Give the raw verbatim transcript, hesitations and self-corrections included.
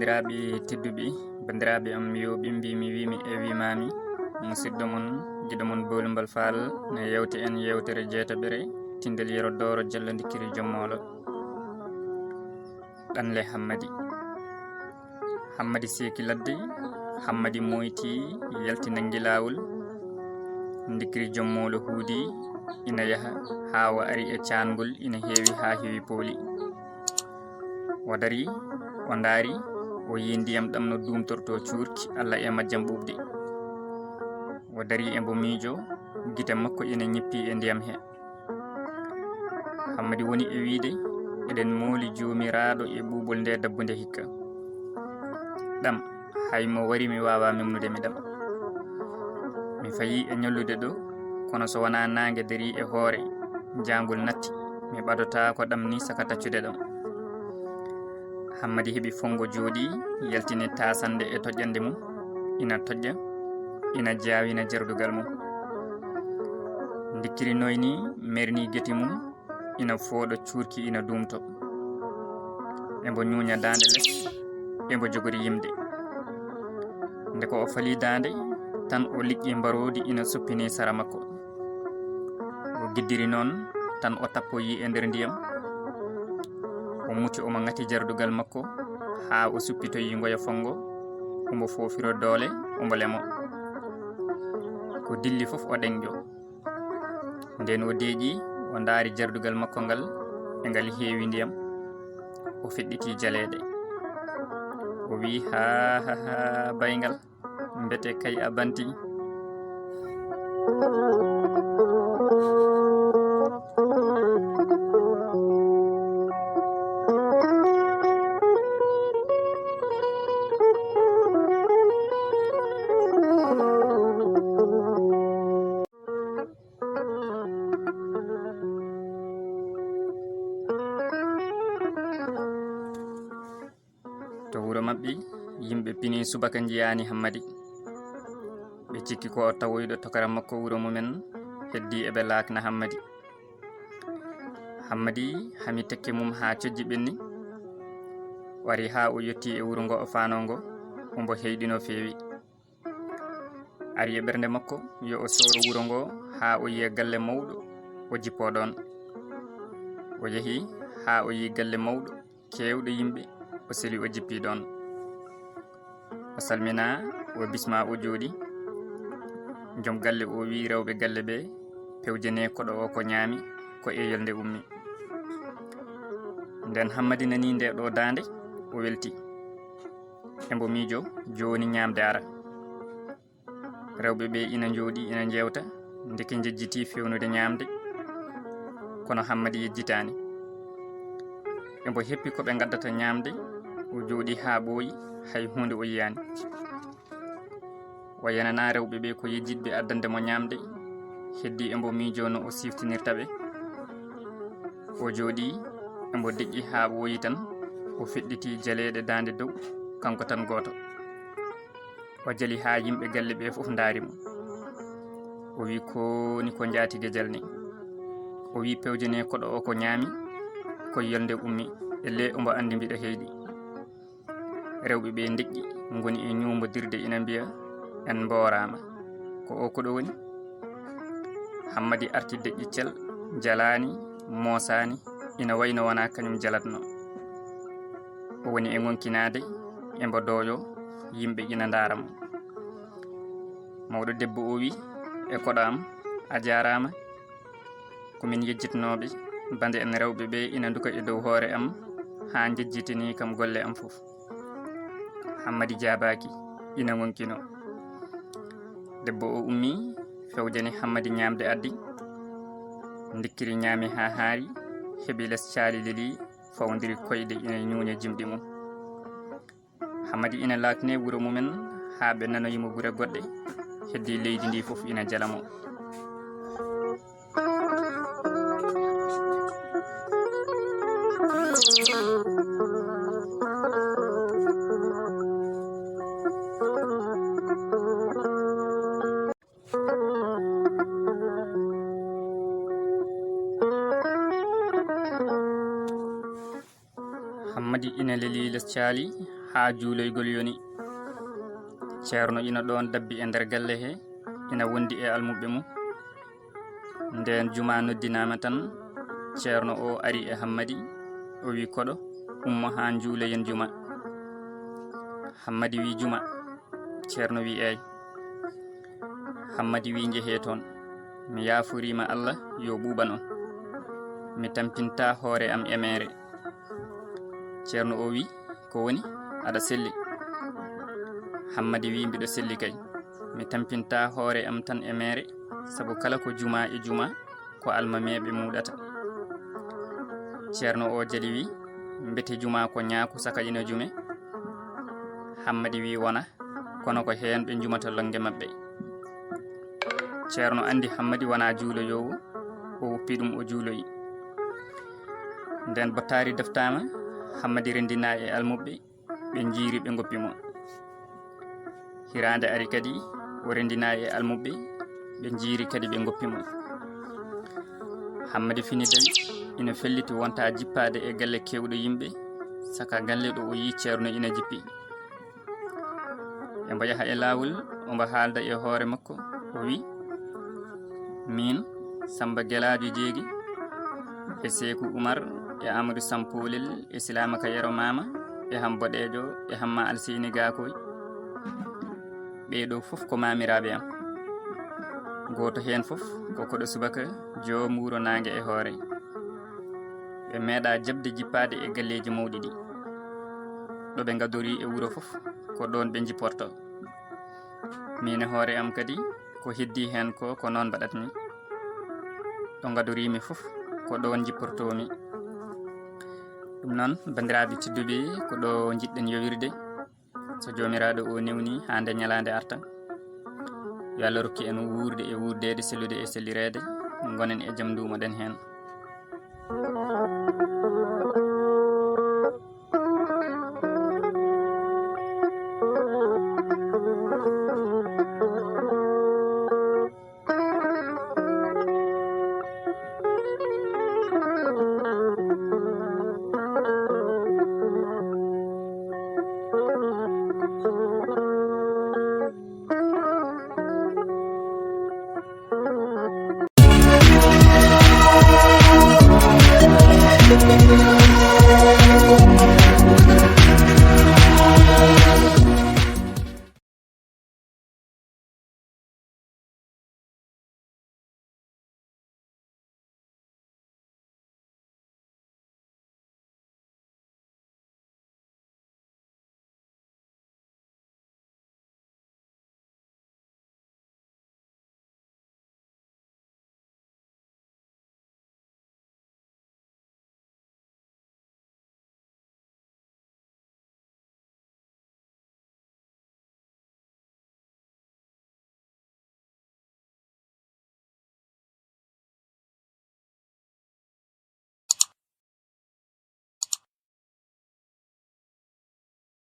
Bandiraaɓe tedduɓe, bandiraaɓe am yooɓe, mbimi, wimi e wimami, musidɗo mon, giɗo mon, Bowlimbal Fall, ne yewte en yewtere jeetaɓere, tindel yero dooro jalla ndikkiri jommolo. Ɗanle Hammadi. Hammadi seeki ladde, Hammadi moyti, yalti nangi laawol. Ndikkiri jommolo huudi, ina yaha, haa o ari e caangol, ina heewi haa heewi pooli. O dari, o ndaari, o yii ndiyam ɗam no duumtorto cuurki, Allah e majjam ɓuuɓde. O dari e mbo miijo, gite makko ina ñippi e ndiyam he. Hammadi woni e wiide, eɗen mooli Joomiraaɗo e ɓuuɓol nde dabbunde hikka. Ɗam, hay mo wari mi waawaa memnude mi ɗam. Mi fayii e ñollude ɗo, kono so wonaa naange darii e hoore, jaangol natti, mi ɓadotaako ɗam ni saka taccude ɗam. Hammadi heɓi fonngo jooɗii, yaltini taasannde e toƴƴannde mum, ina toƴƴa, ina jaawina jardugal mum. Ndikkiri noyni, merni geti mum, ina fooɗa cuurki ina duumto. E mbo ñuuña daande les, e mbo jogori yimde. Nde ko o fali daande, tan o liƴƴi mbaroodi ina suppini sara makko. O giddiri noon, tan o tappoyi e nder ndiyam. O muti omo ŋati jardugal makko, haa o suppitoyi ngoya fonngo, omo foofiro doole, omo lemo. Ko dilli fof o ɗeŋƴo. Nden o deeƴi, o ndaari jardugal makko ngal, e ngal heewi ndiyam. O feɗɗiti jaleeɗe. O wi'i, "Haa, haa, haa, bayngal, mbete kay a banti." To wuro maɓɓe, yimɓe pini subaka njiyaani Hammadi. Ɓe cikki ko o tawoyɗo tokara makko wuro mumen, heddi eɓe laakna Hammadi. Hammadi hami tekke mum haa cojji ɓenni, wari haa o yotti e wuro ngo o faanoo ngo, ombo heyɗi no feewi. Ari e ɓernde makko yo o sooro wuro ngo haa o yiya galle mawɗo, o jippoo ɗoon. O yehi haa o yiyi galle mawɗo, keewɗo yimɓe, o seli, o jippii ɗoon. O salminaa, o bismaa, o jooɗii. Jom galle o wi'i rewɓe galle ɓe, "Pewjenee koɗo o ko ñaami, ko e yolnde ummi." Nden Hammadi nanii nde ɗo daande, o welti. Embo miijo, jooni ñaamde ara. Rewɓe ɓe ina njooɗii, ina njeewta, ndeke njejjitii feewnude ñaamde, kono Hammadi yejjitaani. Embo heppi ko ɓe ngaddata ñaamde, o jooɗii haa ɓooyi, hay huunde o yiyaani. O yenanaa rewɓe ɓe ko yejjitɓe addande mo ñaamde, heddii embo miijoo no o siftinirta ɓe. O jooɗii, embo deƴƴi haa ɓooyi tan, o feɗɗiti jaleeɗe daande dow, kanko tan gooto. O jali haa yimɓe galle ɓe fof ndaari mo. O wi'i, "Kooni ko njaatige jalni?" O wi'i, "Pewjenee koɗo o ko ñaami, ko yolnde ummi, e le ombo anndi mbiɗa heyɗi." Rewɓe ɓe ndeƴƴi, ngoni e ñuumodirde ina mbiya, "En mbooraama. Ko o koɗo woni?" Hammadi arti deƴƴi cel, jalaani, moosaani, ina wayno wonaa kañum jalatno. O woni e ngonkinaade, embo dooƴo, yimɓe ina ndaara mo. Mawɗo debbo o wi', "E koɗo am, a jaaraama. Ko min yejjitnooɓe, bande en rewɓe ɓe ina nduka e dow hoore am, haa njejjitini kam golle am fof." Hammadi jaabaaki, ina ngonkino. Debbo o ummii, fewjani Hammadi ñaamde addi. Ndikkiri ñaami haa haari, heɓi les caali leli, fawndiri koyɗe ina ñuuña jimɗi mum. Hammadi ina laakne wuro mumen haa ɓe nanoyi mo gure goɗɗe, heddi leydi ndi fof ina jala mo. Hammadi ina leli les caali haa juuloygol yoni. Ceerno ina ɗoon dabbi e nder galle he, ina wondi e almuɓɓe mum. Ndeen jumaa noddinaama tan, ceerno o ari e Hammadi, o wi, "Koɗo, ummo haa njuuloyen jumaa." Hammadi wi, "Jumaa?" Ceerno wi, "Eey." Hammadi wi, "Njehee toon. Mi yaaforiima Allah yo ɓuuɓan on. Mi tampintaa hoore am e meere." Ceerno o wi, "Ko woni? Aɗa selli?" Hammadi wi, "Mbiɗo selli kay. Mi tampintaa hoore am tan e meere, sabu kala ko jumaa e jumaa, ko almameeɓe muuɗata." Ceerno o jali wi, "Mbete jumaa ko ñaaku saka ina jume?" Hammadi wi, "Wona, kono ko heen ɓe njumata lonnge maɓɓe." Ceerno anndi Hammadi wonaa juuloyoowo, o woppi ɗum o juuloyi. Ndeen bottaari deftaama, Hammadi renndinaa e almuɓɓe, ɓe njiiri ɓe ngoppi mo. Hiraande ari kadi, o renndinaa e almuɓɓe, ɓe njiiri kadi ɓe ngoppi mo. Hammadi fini dawi, ina felliti wonta jippaade e galle keewɗo yimɓe, saka galle ɗo o yii ceerno ina jippi. Embo yaha e laawol, ombo haalda e hoore makko, o wi, "Miin, Samba Gelaajo Jeegi, e Seeku Umar, e Amadou Sampoolel, e Silaamaka Yero Maama, e Ham Boɗeejo, e Hamma Alseyni Gaakoy. Ɓee ɗoo fof ko maamiraaɓe am. Gooto heen fof ko koɗo subaka, joom wuro naange e hoore. Ɓe meeɗaa jaɓde jippaade e galleeji mawɗi ɗi. Ɗo ɓe ngadorii e wuro fof, ko ɗoon ɓe njipportoo. Miin e hoore am kadi, ko heddii heen ko, ko noon mbaɗatmi. Ɗo ngadoriimi fof, ko ɗoon njipportoomi." Ɗum noon, banndiraaɓe tedduɓe, ko ɗo njiɗɗen yowirde. So Joomiraaɗo o newni haa nde ñalaande arta, yo Allah rokku en wuurde e wuurdeede, sellude e sellireede, ngonen e jam, nduumoɗen heen.